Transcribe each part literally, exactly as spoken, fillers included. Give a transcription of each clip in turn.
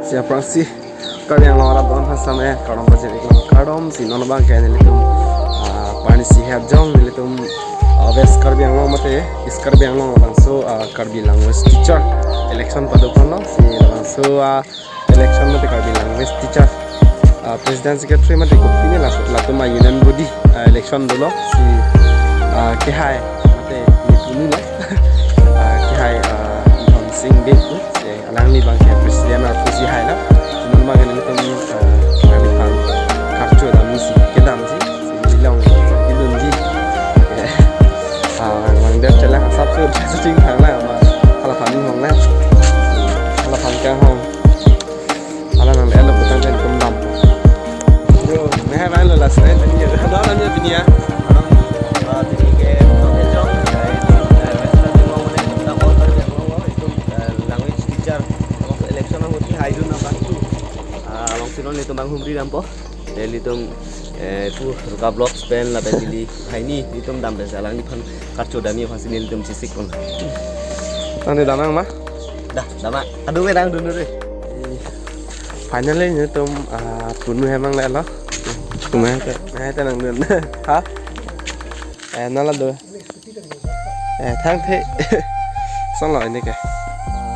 Si aphrangsi Karbi Anglong arat don aphan same kardom pajir-iklo, kardom. Si non abangke nelitum, ah, parnisi hajong nelitum, ah, West Karbi Anglong mate East Karbi Anglong labangso, ah, Karbi language teacher election pado ponlo. Si labangso, ah, election mate Karbi language teacher, ah, president secretary mate kopine la, latum a-union body, ah, election dolo. Si, ah, kehai mate nepunu lo, ah, kehai, ah, Dhonsing Bey pu, si alangli abangke president arpu si hailo. Si non abangke nelitum, ah, alangli aphan karcho damsi kedamji, si neli along kedunji. Ah, vang vang der chelang asap su shooting thang lang ama. Hala aphan hong lang. Hala aphan kanghong. Hala nang elo putang pen tum dam. Yo, ne hai main lo last night ni. Ada ada ni pini ya. Ah, pini ke, pini ke jong, eh, eh, language teacher, election ahut kehai dun abang. Ah, alongsi non nelitum bang humri dampo. Nelitum, eh, pu Ruka Vlogs pen lapen neli hai ni, nelitum dam pen si alangliphan karcho damji aphansi nelitum chesik pon. Tangte dam nang ma? Dah, dam ma. Aduh, merang dulu deh. Finally nelitum, ah, punu hem nanglelo. Cuma ke, nah, itu nang dun. Ha? Eh, nala do. Eh, thangthe. Solo ini ke.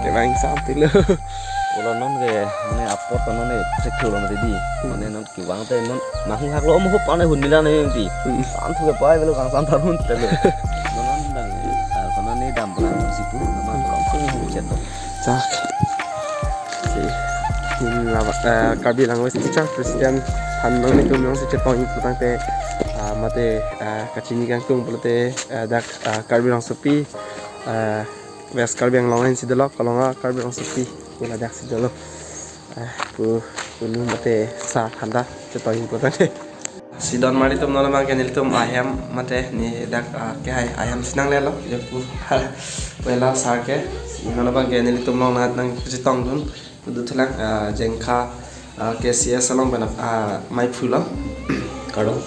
Kevang sampilo. Pulo non ke, mane apor to non ne cek thulo mati di. Mane non kevang te non mahung haklo mo hup ane hun mila ne di. Hmm. Samthu ke pai velo kang samtha hun telo. Non dang, ah, kono ne dam pulang situ, nama pulang sung chet. Chak. Si, hmm, laba, eh, Karbi language teacher president aphan nanglitum alongsi chetong-ik putangte, ah, mate, ah, kachini kangtung pulote, ah, dak, ah, Karbi Rongsopi, ah, West Karbi Anglong ahin si dolo, Kolonga Karbi Rongsopi pu ladak si dolo. Ah, pu, punu mate sir aphan ta chetong-ik putangte. Si don ma nelitum non abangke nelitum ahem mate ne dak, ah, kehai ahem si nanglelo, jo pu hala pela sir ke. Si non abangke nelitum along nat nangchetong dun. Kudu thulang, ah, Jengkha, ah, K C S along pen, ah, maiphu lo. Kardom.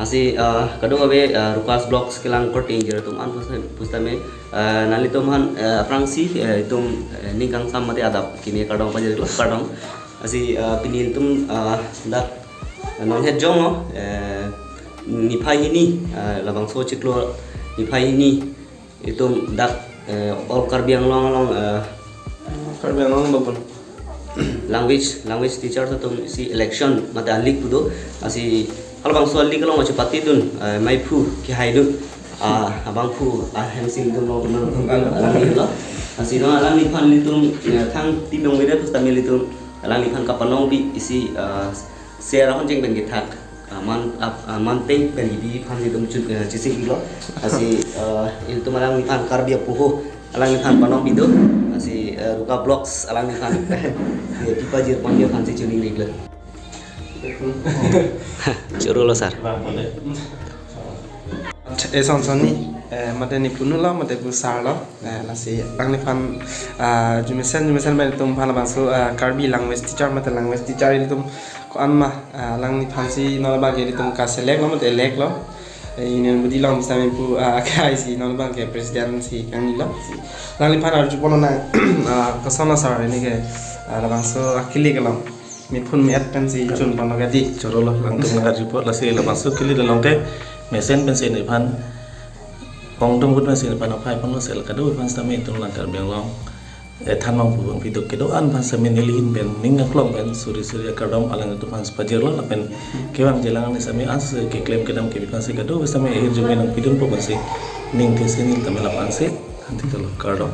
Lasi, ah, kadokave, ah, Rukas Vlogs kelang korte ingjir atum an pusitame, pusitame, ah, nanglitum aphan, ah, aphrangsi, ah, itum, ah, ning kangsam mate adap keme kardom pajir-iklo, kardom. Lasi, ah, pini itum, ah, dak non het jong lo, eh, niphai hini, ah, labangso chiklo niphai hini itum dak, eh, All Karbi Anglong along, eh, Karbi Anglong along bapun. Language, language teacher atum si election mate alik pu do. Lasi halabangso alik along chepate dun, eh, maiphu kehai dun. Ah, abangphu, ah, ahem si nelitum along teman teman alangli lo. Lasi non alangliphan nelitum, eh, thang timong mede pusitame nelitum alangliphan kapanongpi isi, ah, share ahon jeng pen kethak. Ah, man, ah, ah, man teng pen ibi aphan nelitum chut, eh, chesik-iklo. Lasi, eh, itum alangliphan Karbi apoho alangliphan panongpi do. Lasi, eh, Ruka Vlogs alangliphan, eh, pipajir ponji aphansi choningri-iklo. Choro lo sir. Eson sonni, eh, mate nepunu lo, mate pu sir lo. Eh, lasi alangliphan, ah, arjumesen, arjumesen pen itum aphan labangso, ah, Karbi language teacher mate language teacher ilitum ko-an ma, ah, alangliphan si non abangke ilitum ka-select lo mate elect lo. Eh, union body along bisa mempu, ah, kehai si non abangke president si kangni lo. Si alangliphan arju pon nang, ah, koson lo sir ini ke, ah, labangso akili kelong. Mephun me-et pensi chun pon lo kadi. Choro lo, alangtum nang arju pon, lasi labangso kili along ke mesen pensi nephan, kongdung put pensi nephan aphai pon lo, sel kado pensi tame itum lang Karbi Anglong, eh, thanmang pu bang pidok kedo-an pensi tame neli ahin pen ning aklong pen suri suri akardom alangtum aphan pajir lo, lapen kevang jelang ni same as keklem kedam kebi pensi kado pensi tame ahirjume nangpidun po pensi ning thesi neli tame lapu-ansi thanthik lo, kardom.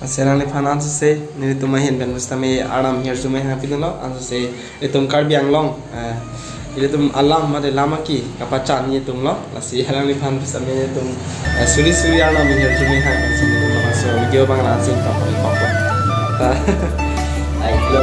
Lasi alangliphan ansose nelitum ahin pen pusitame arnam ahirjume nangpidun lo, ansose itum Karbi Anglong, eh, ilitum alam mate lam aki kapachan itum lo. Lasi alangliphan pusitame itum, eh, suri suri arnam ahirjume nang, lasi itum laso video abang la-ansi kapon-ikpo. Ta. Ai, lo.